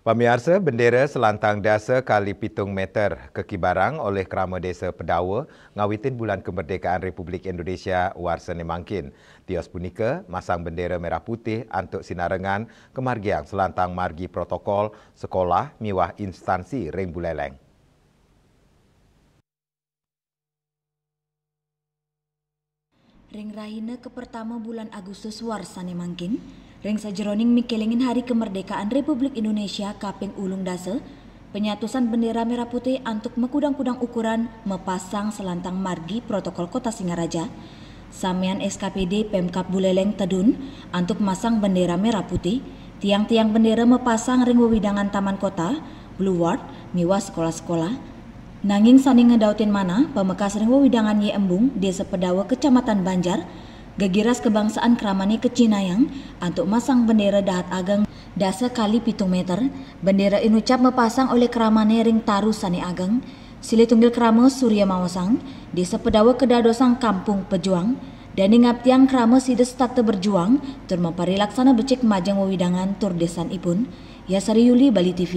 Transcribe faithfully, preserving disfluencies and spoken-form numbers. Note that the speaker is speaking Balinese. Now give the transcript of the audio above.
Pamiarsa, bendera selantang dasa kali pitung meter kakibarang oleh krama Desa Pedawa ngawitin Bulan Kemerdekaan Republik Indonesia warsa ne mangkin. Tios punika masang bendera merah putih antuk sinarengan kamargiang selantang margi protokol sekolah miwah instansi ring Buleleng. Ring rahina kapertama bulan Agustus warsa ne mangkin, ring sajeroning mikelingin Hari Kemerdekaan Republik Indonesia kaping ulung dasa, penyatusan bendera merah putih antuk makudang-kudang ukuran mapasang selantang margi protokol Kota Singaraja. Samian S K P D Pemkab Buleleng tedun antuk masang bendera merah putih, tiang-tiang bendera mapasang ring wewidangan Taman Kota, Blue Ward, miwah sekolah-sekolah. Nanging sane ngedautin manah, pamekas ring wewidangan Ye Embung, Desa Pedawa, Kecamatan Banjar, gegiras kebangsaan kramane kacinayang antuk masang bendera dahat ageng dasa kali pitung meter. Bendera inucap mapasang olih kramane ring taru sane ageng. Silih tunggil krama Surya maosang, Desa Pedawa kadadosang kampung pejuang, dane ngaptiang krama sida setata berjuang tur maparilaksana becik majeng wewidangan tur desanipun. Yasari Yuli, Bali T V.